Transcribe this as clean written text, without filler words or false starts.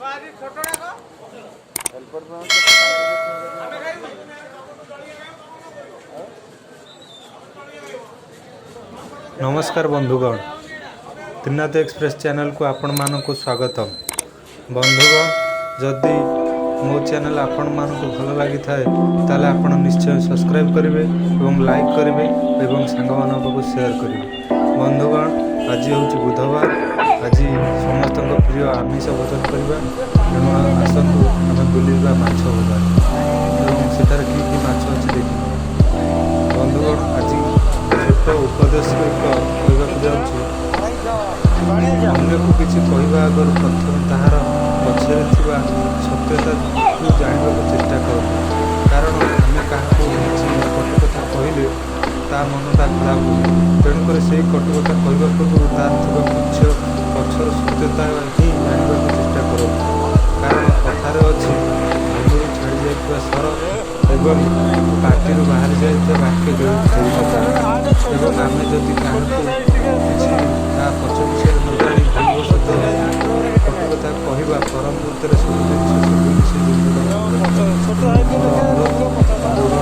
Helper payment କେତେ? ନମସ୍କାର ବନ୍ଧୁଗଣ, ତ୍ରିନାଥ ଏକ୍ସପ୍ରେସ୍ ଚ୍ୟାନେଲକୁ ଆପଣମାନଙ୍କୁ ସ୍ୱାଗତ। ବନ୍ଧୁଗଣ, ଯଦି ମୋ ଚ୍ୟାନେଲ ଆପଣମାନଙ୍କୁ ଭଲ ଲାଗିଥାଏ, ତାହେଲେ ଆପଣ ନିଶ୍ଚୟ ସବସ୍କ୍ରାଇବ୍ କରିବେ ଏବଂ ଲାଇକ୍ କରିବେ ଏବଂ ସାଙ୍ଗମାନଙ୍କ ପାଖକୁ ସେୟାର କରିବେ। ବନ୍ଧୁଗଣ, ଆଜି ହେଉଛି ବୁଧବାର। ଆଜି ସମସ୍ତଙ୍କ ପ୍ରିୟ ଆମିଷ ଭୋଜନ କରିବା। ତେଣୁ ଆସନ୍ତୁ, ଆମେ ବୁଲିବା ମାଛ ବଜାର ଏବଂ ସେଠାରେ କି କି ମାଛ ଅଛି ଦେଖିବା। ବନ୍ଧୁଗଣ, ଆଜି ଛୋଟ ଉପଦେଶ ଏକ କହିବାକୁ ଯାଉଛି। ଅନ୍ୟକୁ କିଛି କହିବା ଆଗରୁ ପ୍ରଥମେ ତାହାର ପଛରେ ଥିବା ସତ୍ୟତାକୁ ଜାଣିବାକୁ ଚେଷ୍ଟା କରନ୍ତୁ। କାରଣ ଆମେ କାହାକୁ କିଛି କଟୁ କଥା କହିଲେ ତା ମନଟା ଖରାପ ହୁଏ। ତେଣୁକରି ସେଇ କଟୁ କଥା କହିବା ପୂର୍ବରୁ ତାର ଥିବା ପଛର ସତ୍ୟତା ହିଁ ଜାଣିବାକୁ ଚେଷ୍ଟା କରନ୍ତୁ। କାରଣ କଥାରେ ଅଛି, ଧନୁରୁ ଛାଡ଼ି ଯାଇଥିବା ଶର ଏବଂ ପାଟିରୁ ବାହାରି ଯାଇଥିବା ବାକ୍ୟ କେବେ ଫେରି ନଥାଏ। ଏବଂ ଆମେ ଯଦି କାହାକୁ କିଛି ତା ପଛ ବିଷୟରେ ନ ଜାଣି ଭୁଲବଶତଃ କଟୁ କଥା କହିବା, ପର ମୁହୂର୍ତ୍ତରେ ସବୁ ଜିନିଷ ସେ ଭୁଲି ସେ ଜିନିଷଟା ମନେ ରଖିଥାଏ। ମୋର ଅନୁରୋଧ ବନ୍ଧୁଗଣ।